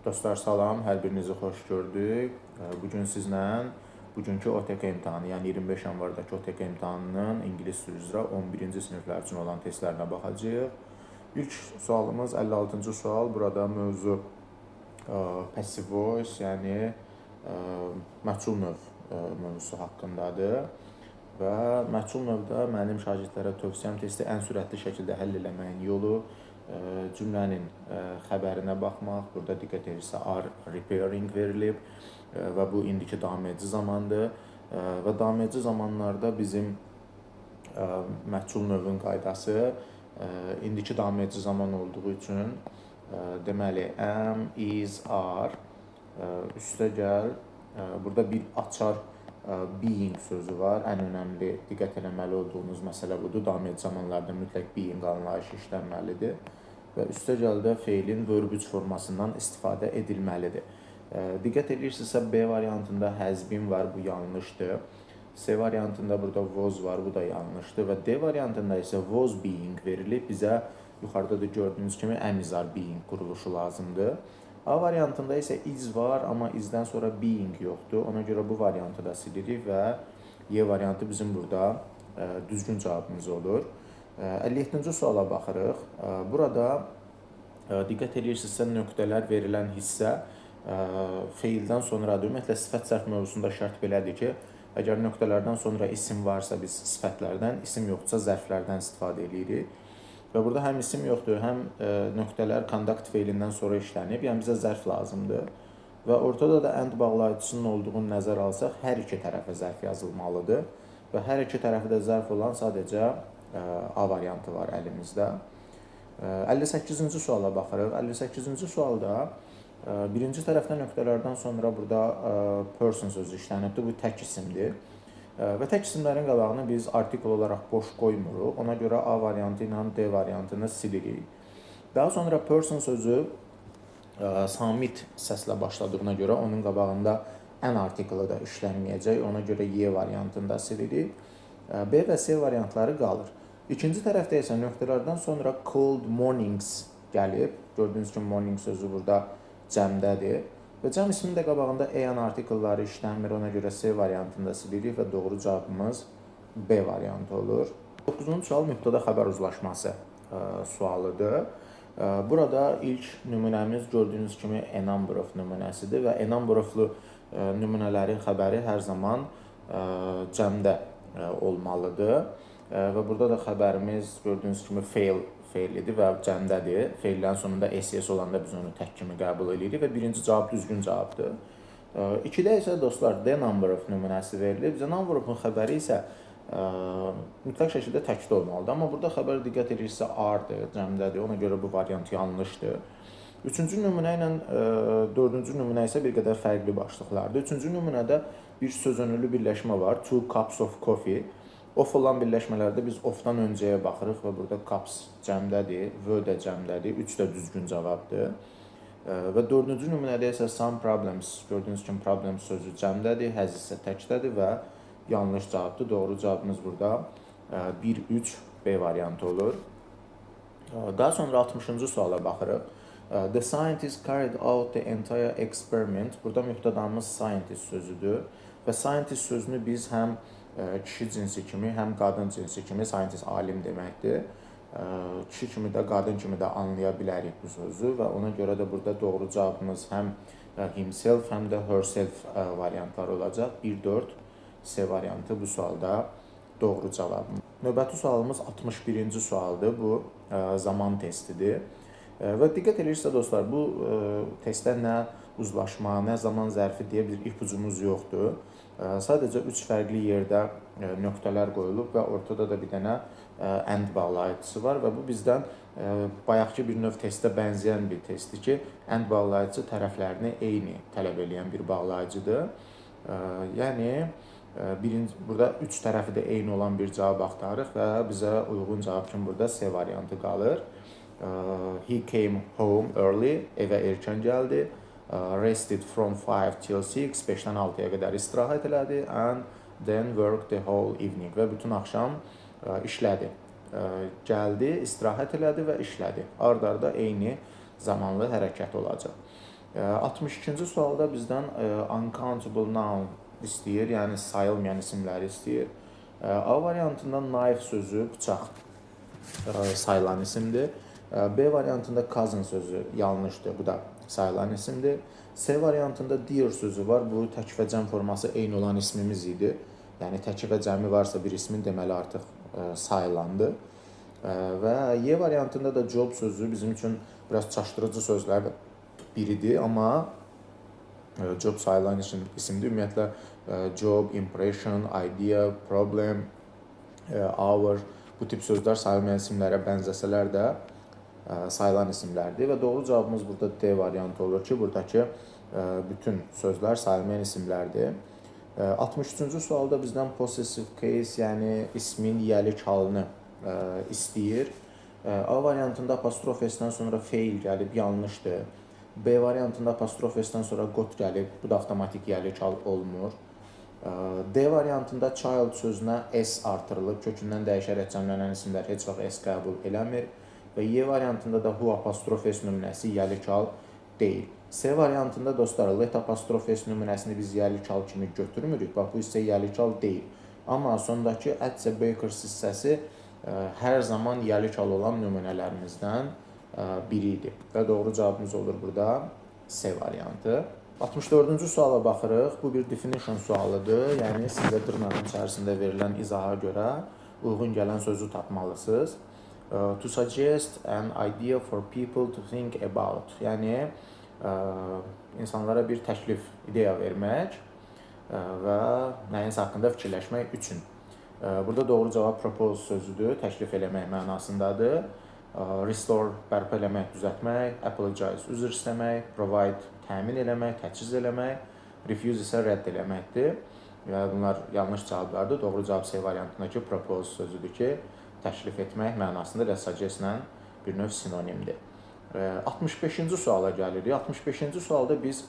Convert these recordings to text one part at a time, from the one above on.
Dostlar salam, hər birinizi xoş gördük. Bu gün sizlə bugünkü OTK imtahanı, yəni 25 yanvardakı OTK imtahanının ingilis dili üzrə 11-ci siniflər üçün olan testlərinə baxacağıq. İlk sualımız 56-cı sual. Burada mövzu passive voice, yəni məchul növ mövzusu haqqındadır. Və məchul növdə mənim şagirdlərə tövsiyəm testi ən sürətli şəkildə həll eləməyin yolu cümlənin xəbərinə baxmaq. Burada diqqət edirsə are repairing verilib və bu indiki davam edici zamandır. Və davam edici zamanlarda bizim məchul növün qaydası indiki davam edici zaman olduğu üçün deməli am, is, are üstə gəl. Burada bir açar being sözü var. Ən önəmli diqqət eləməli olduğunuz məsələ budur. Davam edici zamanlarda mütləq being anlayışı işlənməlidir. Və üstə gəl də feilin verb 3 formasından istifadə edilməlidir. Diqqət edirsinizsə B variantında has been var, bu yanlışdır. C variantında burada was var, bu da yanlışdır və D variantında isə was being verilib. Bizə yuxarıda da gördüyünüz kimi am, is, are being quruluşu lazımdır. A variantında isə is var, amma is-dən sonra being yoxdur. Ona görə bu variantı da silirik və Y variantı bizim burada düzgün cavabımız olur. 57-ci suala baxırıq. Burada diqqət edirsinizsə nöqtələr verilən hissə feildən sonradır. Ümumiyyətlə sifət sərf mövzusunda şərt belədir ki, əgər nöqtələrdən sonra isim varsa biz sifətlərdən, isim yoxdursa zərflərdən istifadə eləyirik. Və burada həm isim yoxdur, həm nöqtələr conduct feilindən sonra işlənib, yəni bizə zərf lazımdır. Və ortada da and bağlayıcısının olduğunu nəzərə alsaq, hər iki tərəfə zərf yazılmalıdır. Və hər iki tərəfi də zərf olan sadəcə A variantı var əlimizdə. 58-ci suala baxırıq. 58-ci sualda birinci tərəfdə nöqtələrdən sonra burada person sözü işlənibdir. Bu tək isimdir. Və tək isimlərin qabağını biz artikel olaraq boş qoymuruq. Ona görə A variantı ilə D variantını silirik. Daha sonra person sözü samit səslə başladığına görə onun qabağında an artiklı da işlənməyəcək. Ona görə Y variantını da silirik. B və C variantları qalır. İkinci tərəfdə isə nöqtələrdən sonra cold mornings gəlib. Gördüyünüz kimi morning sözü burada cəmdədir. Və cəm isminin də qabağında a, an artikelları işlənmir. Ona görə C variantını da silirik və doğru cavabımız B variantı olur. 9-cu sual mübtəda xəbər uzlaşması sualıdır. Burada ilk nümunəmiz gördüyünüz kimi a number of nümunəsidir və a number of-lu nümunələrin xəbəri hər zaman cəmdə olmalıdır. Və burada da xəbərimiz gördüyünüz kimi fail feilidir və cəmdədir. Feillərin sonunda s, es olanda biz onu tək kimi qəbul edirik və birinci cavab düzgün cavabdır. İkidə isə dostlar the number of nümunəsi verilir. The number of-un xəbəri isə mütləq şəkildə təkdə olmalıdır. Amma burada xəbər diqqət edirsə are-dır, cəmdədir. Ona görə bu variant yanlışdır. Üçüncü nümunə ilə dördüncü nümunə isə bir qədər fərqli başlıqlardır. Üçüncü nümunədə bir sözönülü birləşmə var. Two cups of coffee. Of olan birləşmələrdə biz of-dan öncəyə baxırıq və burada cups cəmdədir, v də cəmdədir, 3 də düzgün cavabdır. Və dördüncü nümunədə isə some problems, gördüyünüz kimi problems sözü cəmdədir, has isə təkdədir və yanlış cavabdır. Doğru cavabımız burada 1, 3 B variantı olur. Daha sonra 60-cı suala baxırıq. The scientist carried out the entire experiment. Burada mübtədamız scientist sözüdür və scientist sözünü biz həm kişi cinsi kimi, həm qadın cinsi kimi, scientist alim deməkdir. Kişi kimi də, qadın kimi də anlaya bilərik bu sözü və ona görə də burada doğru cavabımız həm himself, həm də herself variantları olacaq. 1, 4 C variantı bu sualda doğru cavab. Növbəti sualımız 61-ci sualdır. Bu zaman testidir. Və diqqət edirsə dostlar, bu testdə nə uzlaşma, nə zaman zərfi deyə bir ipucumuz yoxdur. Sadəcə üç fərqli yerdə nöqtələr qoyulub və ortada da bir dənə and bağlayıcısı var və bu bizdən bayaqki bir növ testə bənzəyən bir testdir ki, and bağlayıcısı tərəflərini eyni tələb eləyən bir bağlayıcıdır. Yəni birinci burada üç tərəfi də eyni olan bir cavab axtarırıq və bizə uyğun cavab kimi burada C variantı qalır. He came home early, evə erkən gəldi. Rested from 5 till 6, 5-dən 6-ya qədər istirahət elədi and then worked the whole evening və bütün axşam işlədi. Gəldi, istirahət elədi və işlədi. Ard-arda eyni zamanlı hərəkət olacaq. 62-ci sualda bizdən uncountable noun istəyir, yəni sayılmayan isimləri istəyir. A variantında knife sözü bıçaq sayılan isimdir. B variantında cousin sözü yanlışdır, bu da sayılan isimdir. C variantında dear sözü var, bu tək və cəm forması eyni olan ismimiz idi. Yəni tək və cəmi varsa bir ismin, deməli artıq sayılandı. Və Y variantında da job sözü bizim üçün biraz çaşdırıcı sözlərdən biridir, amma job sayılan isimdir. Ümumiyyətlə job, impression, idea, problem, hour bu tip sözlər sayılmayan isimlərə bənzəsələr də sayılan isimlərdir və doğru cavabımız burada D variantı olur ki, buradakı bütün sözlər sayılmayan isimlərdir. 63-cü sualda bizdən possessive case, yəni ismin yiyəlik halını istəyir. A variantında apostrof s-dən sonra feil gəlib, yanlışdır. B variantında apostrof s-dən sonra got gəlib, bu da avtomatik yiyəlik hal olmur. D variantında child sözünə s artırılıb, kökündən dəyişərək cəmlənən isimlər heç vaxt s qəbul eləmir. Və Y variantında da who apostrof s nümunəsi yiyəlik hal deyil. C variantında dostlar, let apostrof s nümunəsini biz yiyəlik hal kimi götürmürük. Bax, bu hissə yiyəlik hal deyil. Amma sondakı at the baker's hissəsi hər zaman yiyəlik hal olan nümunələrimizdən biri idi. Və doğru cavabımız olur burada C variantı. 64-cü suala baxırıq. Bu bir definition sualıdır. Yəni sizə dırnağın içərisində verilən izaha görə uyğun gələn sözü tapmalısınız. To suggest an idea for people to think about. Yəni insanlara bir təklif, ideya vermək və nəyinsə haqqında fikirləşmək üçün. Burada doğru cavab propose sözüdür, təklif eləmək mənasındadır. Restore bərpa eləmək, düzəltmək, apologize üzr istəmək, provide təmin eləmək, təchiz eləmək, refuse isə rədd eləməkdir. Və bunlar yanlış cavablardır. Doğru cavab C variantındakı propose sözüdür ki, təklif etmək mənasında və suggest-lə bir növ sinonimdir. 65-ci suala gəlirik. 65-ci sualda biz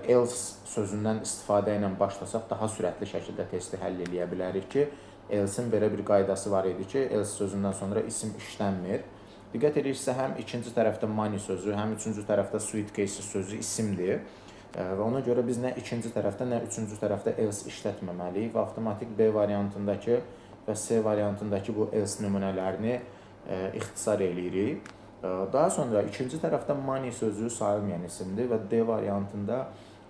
else sözündən istifadə ilə başlasaq daha sürətli şəkildə testi həll eləyə bilərik ki, else-in belə bir qaydası var idi ki, else sözündən sonra isim işlənmir. Diqqət edirsinizsə, həm ikinci tərəfdə money sözü, həm üçüncü tərəfdə suitcase sözü isimdir. Və ona görə biz nə ikinci tərəfdə, nə üçüncü tərəfdə else işlətməməliyik və avtomatik B variantındakı və C variantındakı bu else nümunələrini ixtisar eləyirik. Daha sonra ikinci tərəfdə money sözü sayılmayan isimdir və D variantında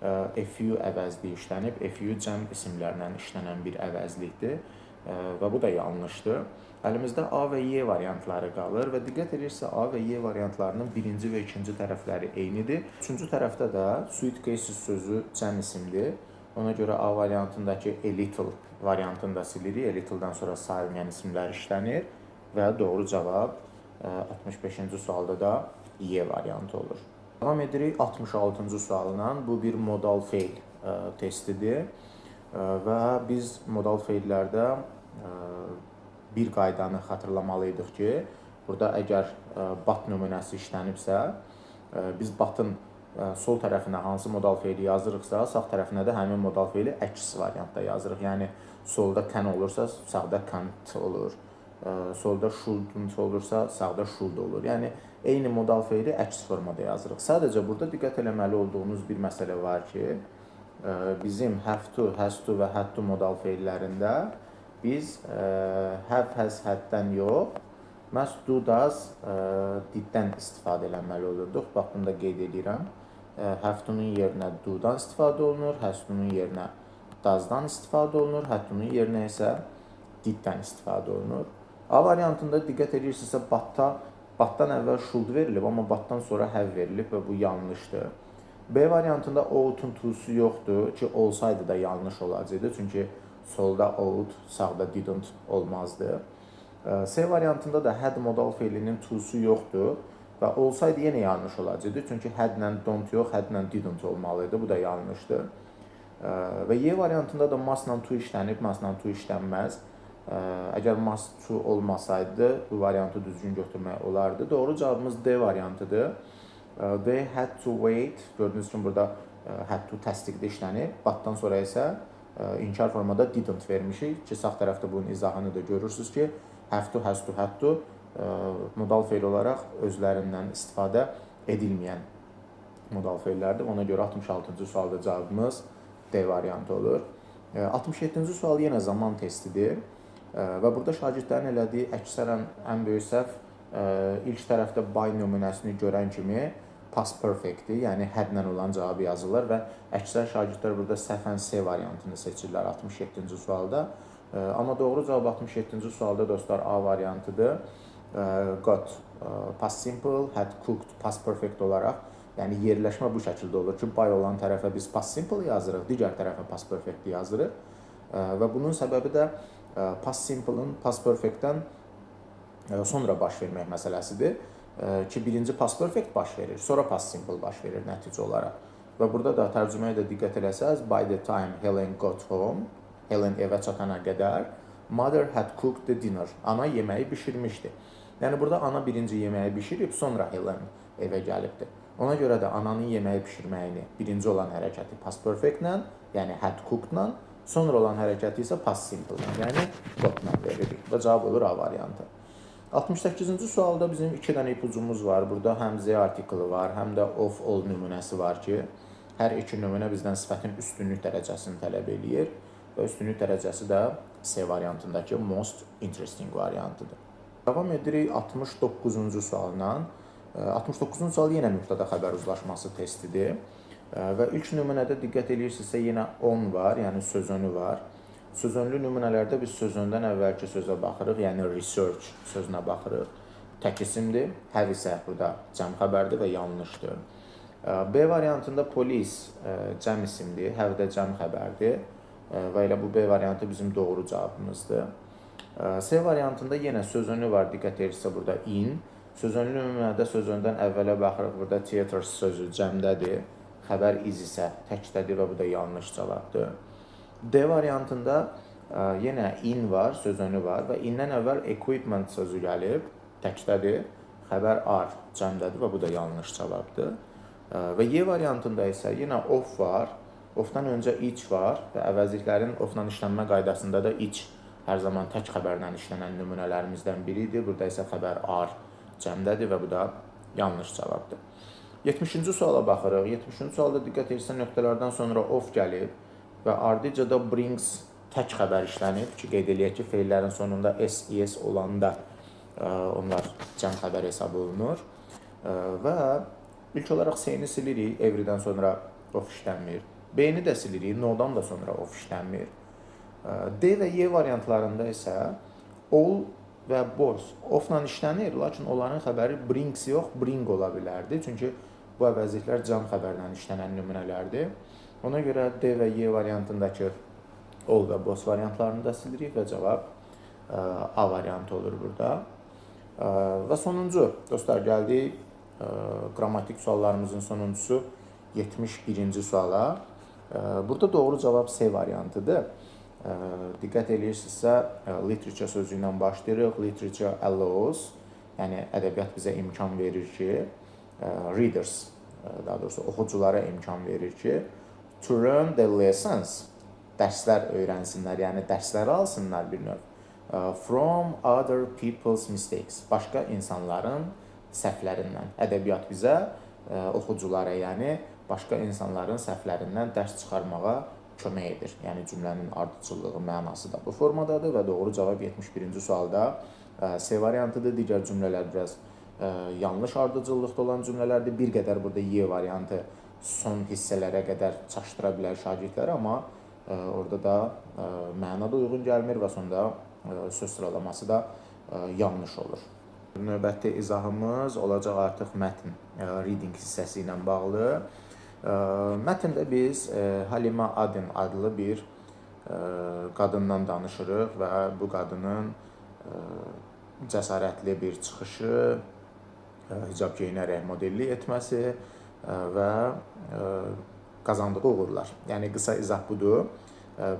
a few əvəzliyi işlənib. A few cəm isimlərlə işlənən bir əvəzlikdir və bu da yanlışdır. Əlimizdə A və Y variantları qalır və diqqət edirsə A və Y variantlarının birinci və ikinci tərəfləri eynidir. Üçüncü tərəfdə də suitcases sözü cəm isimdir. Ona görə A variantındakı a little variantını da silirik. A little-dan sonra sayılmayan isimlər işlənir və doğru cavab 65-ci sualda da Y variantı olur. Davam edirik 66-cı sualla. Bu bir modal feil testidir və biz modal feillərdə bir qaydanı xatırlamalıydıq ki, burada əgər but nümunəsi işlənibsə, biz but-ın sol tərəfinə hansı modal feili yazırıqsa, sağ tərəfinə də həmin modal feili əks variantda yazırıq. Yəni solda can olursa, sağda can't olur. Solda shouldn't olursa, sağda should olur. Yəni eyni modal feili əks formada yazırıq. Sadəcə burada diqqət eləməli olduğunuz bir məsələ var ki, bizim have to, has to və had to modal feillərində biz have, has, had-dən yox, məhz do, does, did-dən istifadə eləməli olurduq. Bax, bunu da qeyd edirəm. Have to-nun yerinə do-dan istifadə olunur, has to-nun yerinə does-dan istifadə olunur, had to-nun yerinə isə did-dən istifadə olunur. A variantında diqqət edirsinizsə, but-dan əvvəl should verilib, amma but-dan sonra have verilib və bu yanlışdır. B variantında ought'un to-su yoxdur ki, olsaydı da yanlış olacaqdı. Çünki solda ought, sağda didn't olmazdı. C variantında da had modal feilinin to-su yoxdur və olsaydı yenə yanlış olacaqdı. Çünki had-lə don't yox, had-lə didn't olmalıydı. Bu da yanlışdır. Və Y variantında da must-la to işlənib, must-la to işlənməz. Əgər must to olmasaydı, bu variantı düzgün götürmək olardı. Doğru cavabımız D variantıdır. They had to wait. Gördüyünüz kimi burada had to təsdiqdə işlənib. But-dan sonra isə inkar formada didn't vermişik ki, sağ tərəfdə bunun izahını da görürsünüz ki, have to, has to, had to modal feil olaraq özlərindən istifadə edilməyən Modal feillərdir. Ona görə 66-cı sualda cavabımız D variantı olur. 67-ci sual yenə zaman testidir. Və burada şagirdlərin elədiyi əksərən ən böyük səhv ilk tərəfdə by nümunəsini görən kimi past perfect-dir, yəni had-lə olan cavabı yazırlar və əksər şagirdlər burada səhvən C variantını seçirlər 67-ci sualda. Amma doğru cavab 67-ci sualda dostlar A variantıdır. Got past simple, had cooked past perfect olaraq, yəni yerləşmə bu şəkildə olur ki, by olan tərəfə biz past simple yazırıq, digər tərəfə past perfect yazırıq. Və bunun səbəbi də past simple-ın past perfect-dən sonra baş vermək məsələsidir. Ki, birinci past perfect baş verir, sonra past simple baş verir nəticə olaraq. Və burada da tərcüməyə də diqqət eləsəz, by the time Helen got home, Helen evə çatana qədər, mother had cooked the dinner. Ana yeməyi bişirmişdi. Yəni burada ana birinci yeməyi bişirib, sonra Helen evə gəlibdi. Ona görə də ananın yeməyi bişirməyini birinci olan hərəkəti past perfect-lə, yəni had cooked-la, sonra olan hərəkəti isə past simple-la, yəni got-la veririk. Və cavab olur A variantı. 68-ci sualda bizim iki dənə ipucumuz var. Burada həm the artiklı var, həm də of all nümunəsi var ki, hər iki nümunə bizdən sifətin üstünlük dərəcəsini tələb eləyir və üstünlük dərəcəsi də C variantındakı most interesting variantıdır. Davam edirik 69-cu sualla. 69-cu sual yenə mübtəda xəbər uzlaşması testidir. Və ilk nümunədə diqqət eləyirsinizsə yenə on var, yəni sözönü var. Sözönlü nümunələrdə biz sözöndən əvvəlki sözə baxırıq, yəni research sözünə baxırıq. Tək isimdir, have isə burada cəm xəbərdir və yanlışdır. B variantında police cəm isimdir, have də cəm xəbərdir və elə bu B variantı bizim doğru cavabımızdır. C variantında yenə sözönü var, diqqət edirsə burada in. Sözönlü nümunədə sözöndən əvvələ baxırıq, burada theaters sözü cəmdədir, xəbər is isə təkdədir və bu da yanlış cavabdır. D variantında yenə in var, sözönü var və indən əvvəl equipment sözü gəlib, təkdədir, xəbər are cəmdədir və bu da yanlış cavabdır. Və Y variantında isə yenə of var, ofdan öncə each var və əvəzliklərin ofla işlənmə qaydasında da each hər zaman tək xəbərlə işlənən nümunələrimizdən biridir. Burada isə xəbər are cəmdədir və bu da yanlış cavabdır. 70-ci suala baxırıq. 70-ci sualda diqqət edirsən nöqtələrdən sonra of gəlib və ardıca da brings tək xəbər işlənib ki, qeyd eləyək ki, feillərin sonunda s, es olanda onlar cəm xəbər hesab olunur. Və ilk olaraq S-ni silirik, every-dən sonra of işlənmir. B-ni də silirik, no-dan da sonra of işlənmir. D və Y variantlarında isə all və both of-la işlənir, lakin onların xəbəri brings yox, bring ola bilərdi. Çünki bu əvəzliklər cəm xəbərlə işlənən nümunələrdir. Ona görə D və Y variantındakı all və both variantlarını da silirik və cavab A variantı olur burada. Və sonuncu, dostlar, gəldik qrammatik suallarımızın sonuncusu 71-ci suala. Burada doğru cavab C variantıdır. Diqqət eləyirsinizsə, literature sözü ilə başlayırıq. Literature allows, yəni ədəbiyyat bizə imkan verir ki, readers, daha doğrusu oxuculara imkan verir ki, to learn the lessons, dərslər öyrənsinlər, yəni dərsləri alsınlar bir növ. From other people's mistakes, başqa insanların səhvlərindən. Ədəbiyyat bizə, oxuculara, yəni başqa insanların səhvlərindən dərs çıxarmağa kömək edir. Yəni cümlənin ardıcıllığı mənası da bu formadadır və doğru cavab 71-ci sualda C variantıdır. Digər cümlələr biraz yanlış ardıcıllıqda olan cümlələrdir. Bir qədər burada Y variantı son hissələrə qədər çaşdıra bilər şagirdləri, amma orada da məna da uyğun gəlmir və sonda söz sıralaması da yanlış olur. Növbəti izahımız olacaq artıq mətn reading hissəsi ilə bağlı. Mətndə biz Halima Aden adlı bir qadından danışırıq və bu qadının cəsarətli bir çıxışı, hicab geyinərək modellik etməsi və qazandığı uğurlar. Yəni qısa izah budur.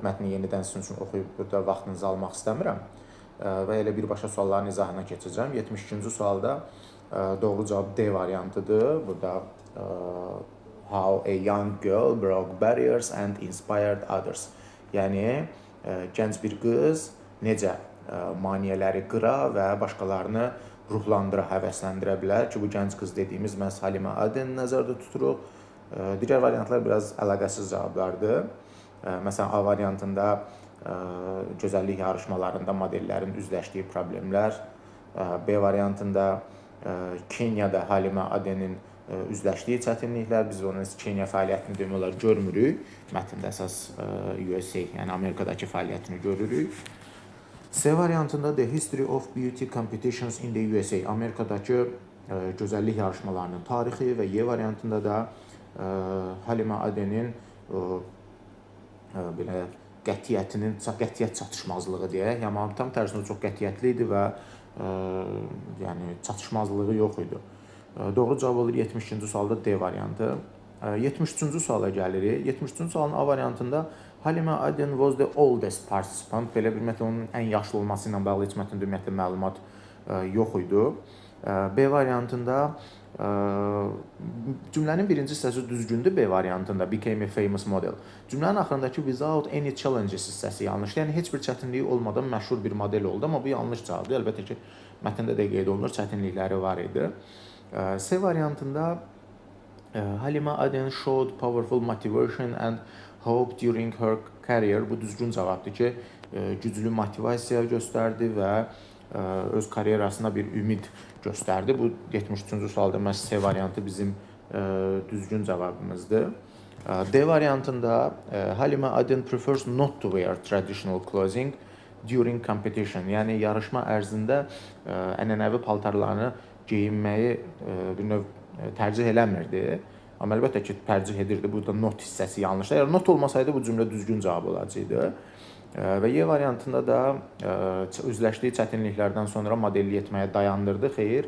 Mətni yenidən sizin üçün oxuyub burada vaxtınızı almaq istəmirəm. Və elə birbaşa sualların izahına keçəcəm. 72-ci sualda doğru cavab D variantıdır. Burada how a young girl broke barriers and inspired others. Yəni gənc bir qız necə maneələri qıra və başqalarını ruhlandıra, həvəsləndirə bilər ki, bu gənc qız dediyimiz məhz Halimə Adeni nəzərdə tuturuq. Digər variantlar biraz əlaqəsiz cavablardır. Məsələn, A variantında gözəllik yarışmalarında modellərin üzləşdiyi problemlər, B variantında Kenyada Halimə Adenin üzləşdiyi çətinliklər, biz onun Kenya fəaliyyətini demək olar görmürük. Mətndə əsas USA, yəni Amerikadakı fəaliyyətini görürük. C variantında The History of Beauty Competitions in the USA, Amerikadakı gözəllik yarışmalarının tarixi və Y variantında da Halimə Adenin belə qətiyyətinin, qətiyyət çatışmazlığı deyək. Yəni tam tərsinə çox qətiyyətli idi və yəni çatışmazlığı yox idi. Doğru cavab olur 72-ci sualda D variantı. 73-cü suala gəlirik. 73-cü sualın A variantında Halimə Aden was the oldest participant. Belə bir ümumiyyətlə onun ən yaşlı olması ilə bağlı heç mətndə ümumiyyətlə məlumat yox idi. B variantında cümlənin birinci hissəsi düzgündür B variantında became a famous model. Cümlənin axırındakı without any challenges hissəsi yanlışdır. Yəni heç bir çətinliyi olmadan məşhur bir model oldu, amma bu yanlış cavabdır. Əlbəttə ki, mətndə də qeyd olunur, çətinlikləri var idi. C variantında Halima Aden showed powerful motivation and hope during her career. Bu düzgün cavabdır ki, güclü motivasiya göstərdi və öz karyerasına bir ümid göstərdi. Bu 73-cü sualda məhz C variantı bizim düzgün cavabımızdır. D variantında Halima Aden prefers not to wear traditional clothing during competition. Yəni yarışma ərzində ənənəvi paltarlarını geyinməyi bir növ tərcih eləmirdi. Amma əlbəttə ki, tərcih edirdi. Burada not hissəsi yanlışdır. Əgər not olmasaydı bu cümlə düzgün cavab olacaqdı. Və Y variantında da üzləşdiyi çətinliklərdən sonra modellik etməyə dayandırdı. Xeyr,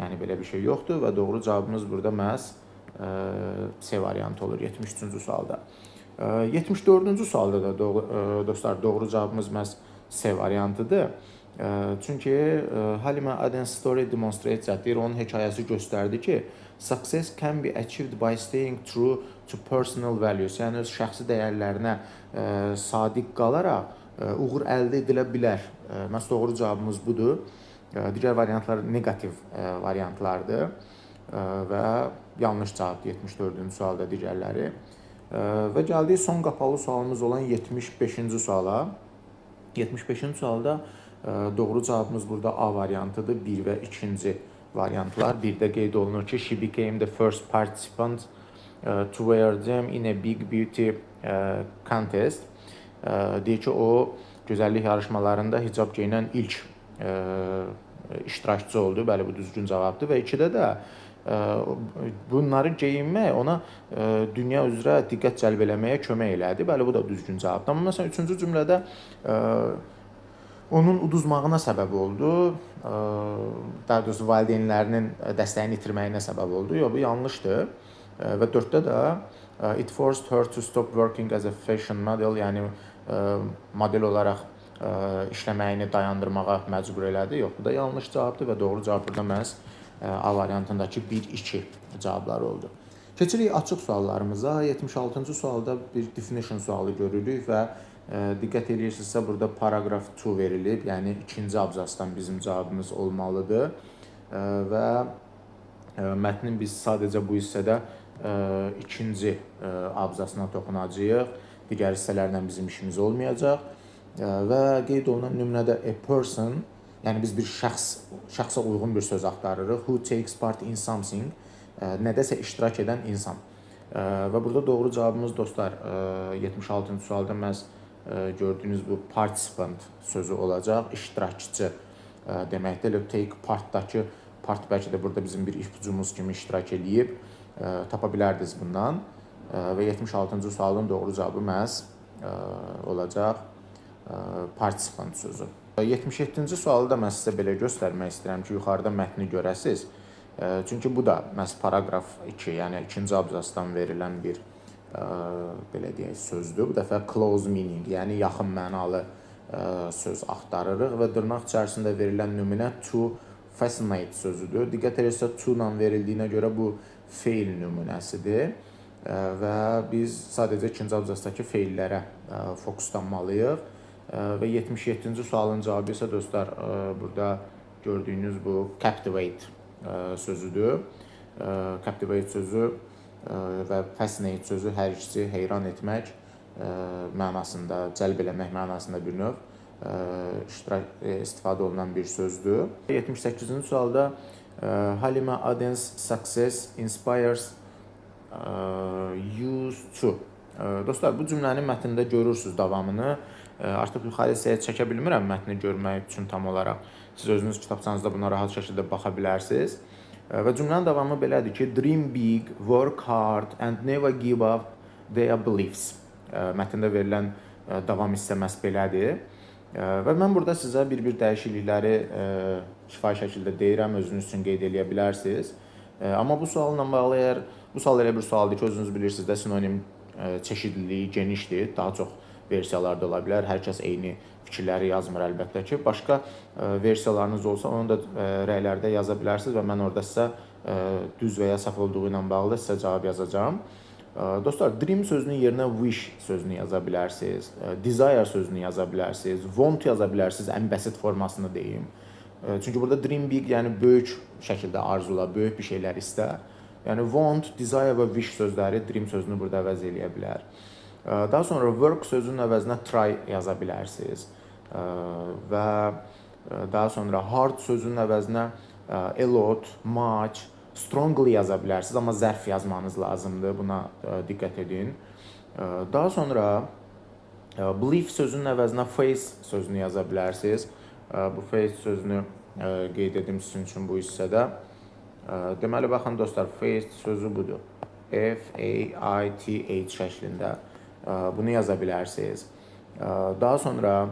yəni belə bir şey yoxdur və doğru cavabımız burada məhz C variantı olur 73-cü sualda. 74-cü sualda da dostlar doğru cavabımız məhz C variantıdır. Çünki Halima Aden's story demonstrates that, deyir, onun hekayəsi göstərdi ki, success can be achieved by staying true to personal values. Yəni öz şəxsi dəyərlərinə sadiq qalaraq uğur əldə edilə bilər. Məhz doğru cavabımız budur. Digər variantlar neqativ variantlardır və yanlış cavabdır 74-cü sualda digərləri. Və gəldik son qapalı sualımız olan 75-ci suala. 75-ci sualda doğru cavabımız burada A variantıdır. 1 və 2-ci variantlar. Bir də qeyd olunur ki, she became the first participant to wear them in a big beauty contest. Deyir ki, o gözəllik yarışmalarında hicab geyinən ilk iştirakçı oldu. Bəli, bu düzgün cavabdır və 2-də də bunları geyinmək ona dünya üzrə diqqət cəlb eləməyə kömək elədi. Bəli, bu da düzgün cavabdır. Amma məsələn 3-cü cümlədə onun uduzmağına səbəb oldu. Daha doğrusu valideynlərinin dəstəyini itirməyinə səbəb oldu. Yox, bu yanlışdır. Və 4-də də it forced her to stop working as a fashion model, yəni model olaraq işləməyini dayandırmağa məcbur elədi. Yox, bu da yanlış cavabdır və doğru cavab burada məhz A variantındakı 1-2 cavabları oldu. Keçirik açıq suallarımıza. 76-cı sualda bir definition sualı görürük və diqqət eləyirsinizsə burada paragraf 2 verilib, yəni ikinci abzasdan bizim cavabımız olmalıdır. Və mətnin biz sadəcə bu hissədə ikinci abzasına toxunacağıq. Digər hissələrlə bizim işimiz olmayacaq. Və qeyd olunan nümunədə a person, yəni biz bir şəxsə uyğun bir söz axtarırıq. Who takes part in something, nədəsə iştirak edən insan. Və burada doğru cavabımız dostlar 76-cı sualda məhz gördüyünüz bu participant sözü olacaq. İştirakçı deməkdir. Elə take partdakı part bəlkə də burada bizim bir ipucumuz kimi iştirak eləyib. Tapa bilərdiniz bundan. Və 76-cı sualın doğru cavabı məhz olacaq participant sözü. 77-ci sualı da mən sizə belə göstərmək istəyirəm ki, yuxarıda mətni görəsiniz. Çünki bu da məhz paraqraf 2, yəni ikinci abzasdan verilən bir belə deyək sözdür. Bu dəfə close meaning, yəni yaxın mənalı söz axtarırıq və dırnaq içərisində verilən nümunə to fascinate sözüdür. Diqqət edirsə to ilə verildiyinə görə bu feil nümunəsidir və biz sadəcə ikinci abzasdakı feillərə fokuslanmalıyıq. Və 77-ci sualın cavabı isə dostlar burada gördüyünüz bu captivate sözüdür. Captivate sözü və fascinate sözü hər ikisi heyran etmək mənasında, cəlb eləmək mənasında bir növ istifadə olunan bir sözdür. 78-ci sualda Halima Aden's success inspires you to. Dostlar, bu cümlənin mətnində görürsüz davamını. Artıq yuxarı hissəyə çəkə bilmirəm mətni görmək üçün tam olaraq. Siz özünüz kitabçanızda buna rahat şəkildə baxa bilərsiniz. Və cümlənin davamı belədir ki, dream big, work hard and never give up their beliefs. Mətndə verilən davam hissə məhz belədir. Və mən burada sizə bir-bir dəyişiklikləri şifahi şəkildə deyirəm, özünüz üçün qeyd eləyə bilərsiniz. Amma bu sualla bağlı əgər bu sual elə bir sualdır ki, özünüz bilirsiniz də sinonim çeşidliliyi genişdir, daha çox versiyalarda ola bilər. Hər kəs eyni fikirləri yazmır əlbəttə ki. Başqa versiyalarınız olsa onu da rəylərdə yaza bilərsiniz və mən orada sizə düz və ya səhv olduğu ilə bağlı sizə cavab yazacağam. Dostlar, dream sözünün yerinə wish sözünü yaza bilərsiniz, desire sözünü yaza bilərsiniz, want yaza bilərsiniz, ən bəsit formasını deyim. Çünki burada dream big, yəni böyük şəkildə arzula, böyük bir şeylər istə. Yəni want, desire və wish sözləri dream sözünü burada əvəz eləyə bilər. Daha sonra work sözünün əvəzinə try yaza bilərsiniz. Və daha sonra hard sözünün əvəzinə a lot, much, strongly yaza bilərsiniz, amma zərf yazmanız lazımdır. Buna diqqət edin. Daha sonra belief sözünün əvəzinə faith sözünü yaza bilərsiniz. Bu faith sözünü qeyd edim sizin üçün bu hissədə. Deməli, baxın dostlar, faith sözü budur. F-A-I-T-H şəklində bunu yaza bilərsiniz. Daha sonra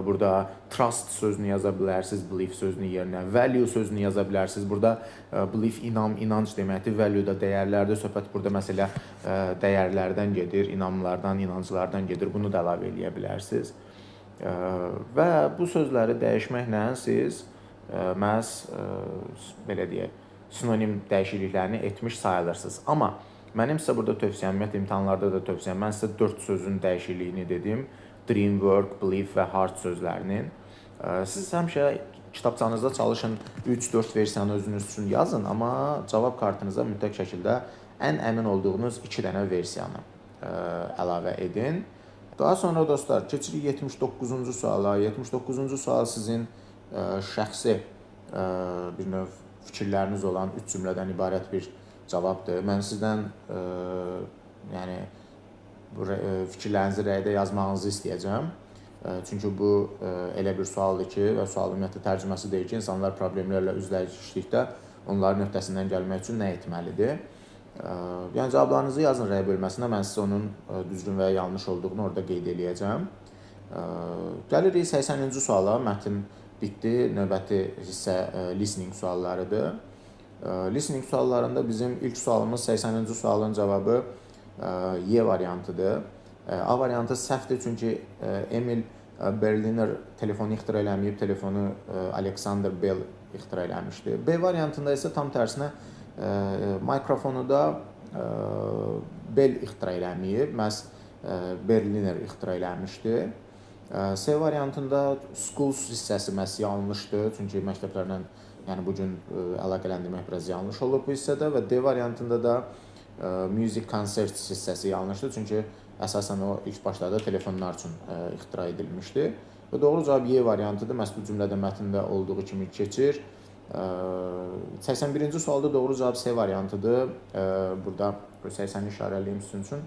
burada trust sözünü yaza bilərsiniz, belief sözünün yerinə. Value sözünü yaza bilərsiniz. Burada belief inam, inanc deməkdir. Value da dəyərlərdir. Söhbət burada məsələ dəyərlərdən gedir, inamlardan, inanclardan gedir. Bunu da əlavə eləyə bilərsiniz. Və bu sözləri dəyişməklə siz məhz belə deyək, sinonim dəyişikliklərini etmiş sayılırsınız. Amma mənim sizə burada tövsiyəm, ümumiyyətlə imtahanlarda da tövsiyəm, mən sizə 4 sözün dəyişikliyini dedim. Dream, work, belief və hard sözlərinin. Siz həmişə kitabçanızda çalışın, 3-4 versiyanı özünüz üçün yazın, amma cavab kartınıza mütləq şəkildə ən əmin olduğunuz 2 dənə versiyanı əlavə edin. Daha sonra dostlar, keçirik 79-cu suala. 79-cu sual sizin şəxsi bir növ fikirləriniz olan 3 cümlədən ibarət bir cavabdır. Mən sizdən yəni bu fikirlərinizi rəydə yazmağınızı istəyəcəm. Çünki bu elə bir sualdır ki, və sualın ümumiyyətlə tərcüməsi deyir ki, insanlar problemlərlə üzləşdikdə onların öhdəsindən gəlmək üçün nə etməlidir? Yəni cavablarınızı yazın rəy bölməsinə. Mən sizə onun düzgün və ya yanlış olduğunu orada qeyd eləyəcəm. Gəlirik 80-ci suala. Mətn bitdi. Növbəti hissə listening suallarıdır. Listening suallarında bizim ilk sualımız 80-ci sualın cavabı Y variantıdır. A variantı səhvdir, çünki Emil Berliner telefonu ixtira eləməyib, telefonu Alexander Bell ixtira eləmişdi. B variantında isə tam tərsinə mikrofonu da Bell ixtira eləməyib, məhz Berliner ixtira eləmişdi. C variantında schools hissəsi məhz yanlışdır, çünki məktəblərlə yəni bu gün əlaqələndirmək biraz yanlış olur bu hissədə və D variantında da music concerts hissəsi yanlışdır, çünki əsasən o ilk başlarda telefonlar üçün ixtira edilmişdi. Və doğru cavab Y variantıdır. Məhz bu cümlədə mətndə olduğu kimi keçir. 81-ci sualda doğru cavab C variantıdır. Burada 80-i işarələyim sizin üçün.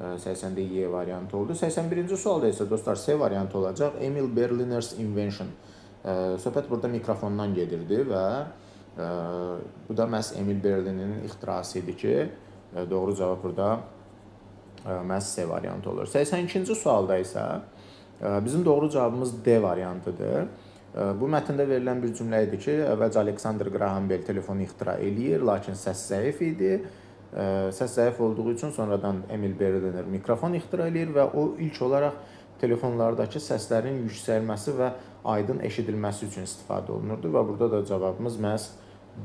80-də Y variantı oldu. 81-ci sualda isə dostlar C variantı olacaq. Emil Berliner's invention. Söhbət burada mikrofondan gedirdi və bu da məhz Emil Berlinerin ixtirası idi ki, doğru cavab burada məhz C variantı olur. 82-ci sualda isə bizim doğru cavabımız D variantıdır. Bu mətndə verilən bir cümlə idi ki, əvvəlcə Alexander Graham Bell telefonu ixtira eləyir, lakin səs zəif idi. Səs zəif olduğu üçün sonradan Emil Berliner mikrofon ixtira eləyir və o ilk olaraq telefonlardakı səslərin yüksəlməsi və aydın eşidilməsi üçün istifadə olunurdu və burada da cavabımız məhz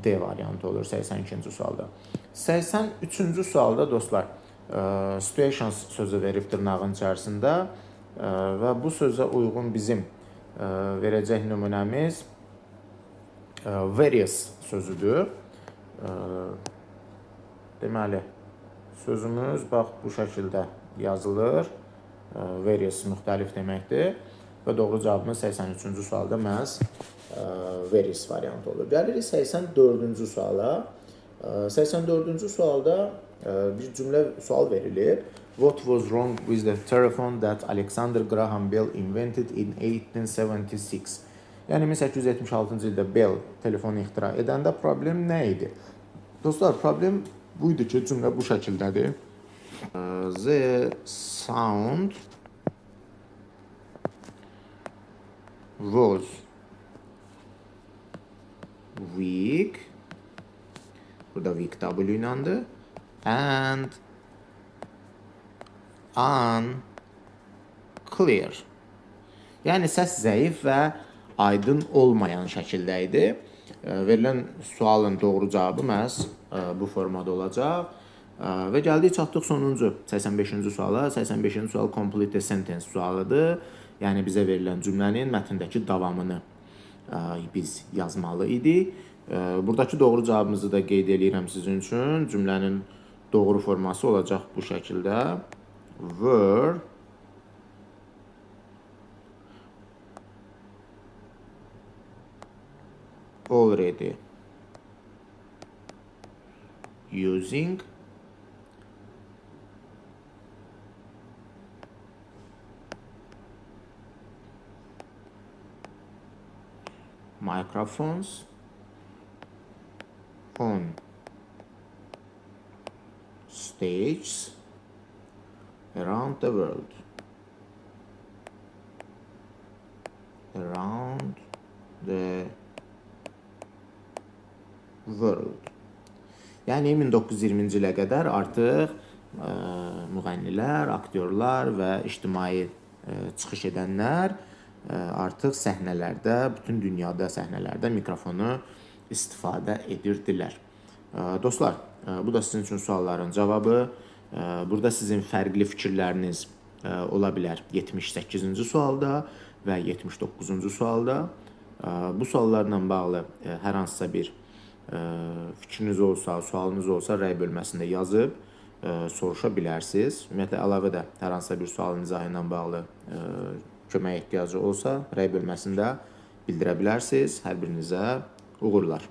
D variantı olur 82-ci sualda. 83-cü sualda dostlar, situations sözü verib dırnağın içərisində və bu sözə uyğun bizim verəcək nümunəmiz Various sözüdür. Deməli, sözümüz bax bu şəkildə yazılır. Various müxtəlif deməkdir. Və doğru cavabımız 83-cü sualda məhz various variantı olur. Gəlirik 84-cü suala. 84-cü sualda bir cümlə sual verilir. What was wrong with the telephone that Alexander Graham Bell invented in 1876? Yəni 1876-cı ildə Bell telefonu ixtira edəndə problem nə idi? Dostlar, problem bu idi ki, cümlə bu şəkildədir. The sound was weak. Burada weak W iləndir. And unclear. Yəni səs zəif və aydın olmayan şəkildə idi. Verilən sualın doğru cavabı məhz bu formada olacaq. Və gəldik çatdıq sonuncu 85-ci suala. 85-ci sual complete the sentence sualıdır. Yəni bizə verilən cümlənin mətndəki davamını biz yazmalı idik. Buradakı doğru cavabımızı da qeyd eləyirəm sizin üçün. Cümlənin doğru forması olacaq bu şəkildə. Were already using microphones on stages around the world. Around the world. Yəni 1920-ci ilə qədər artıq müğənnilər, aktyorlar və ictimai çıxış edənlər artıq səhnələrdə, bütün dünyada səhnələrdə mikrofonu istifadə edirdilər. Dostlar, bu da sizin üçün sualların cavabı. Burada sizin fərqli fikirləriniz ola bilər 78-ci sualda və 79-cu sualda. Bu suallarla bağlı hər hansısa bir fikriniz olsa, sualınız olsa rəy bölməsində yazıb soruşa bilərsiniz. Ümumiyyətlə əlavə də hər hansısa bir sualın izahı ilə bağlı kömək ehtiyacı olsa rəy bölməsində bildirə bilərsiniz. Hər birinizə uğurlar.